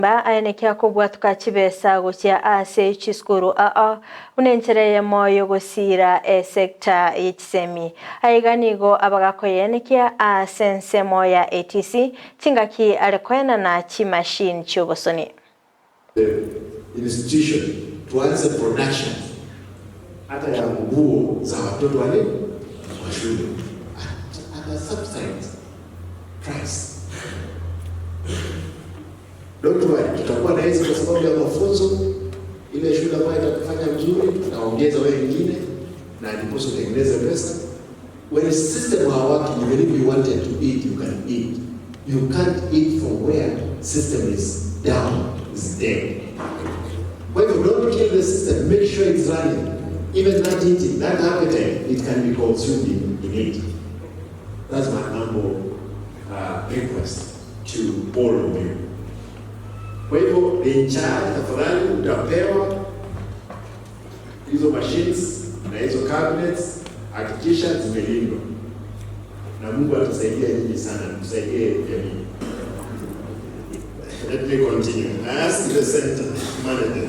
Aenekia kobwatuka chibesa gochia ase chisukuru aa buna enchera eyemo yogosira esecta ye chisemi. Aiga nigo abagakoyenekia ase ensemo ya ATC chingaki are koenana chimachine chiobosoni. The institution tuanze production hata ya nguo za watoto wale wa shule at a subsidized price. Don't worry, tutakuwa na hizi kwa sababu ya mafunzo. Ile shule ambayo itakufanya mzuri, tutaongeza wewe wengine na ndiposa utengeneze pesa. When a system are working, even if you wanted to eat, you can eat. You can't eat from where system is down, is dead. Kwa hivyo don't kill the system, make sure it's running. Even that eating, that appetite, it can be consumed in it. That's my humble request to all of you. Kwa hivyo the in charge, tafadhali utapewa hizo machines na hizo cabinets, hakikisha zimelindwa, na Mungu atasaidia nyinyi sana, msaidie jamii. Let me continue. I ask the center managers.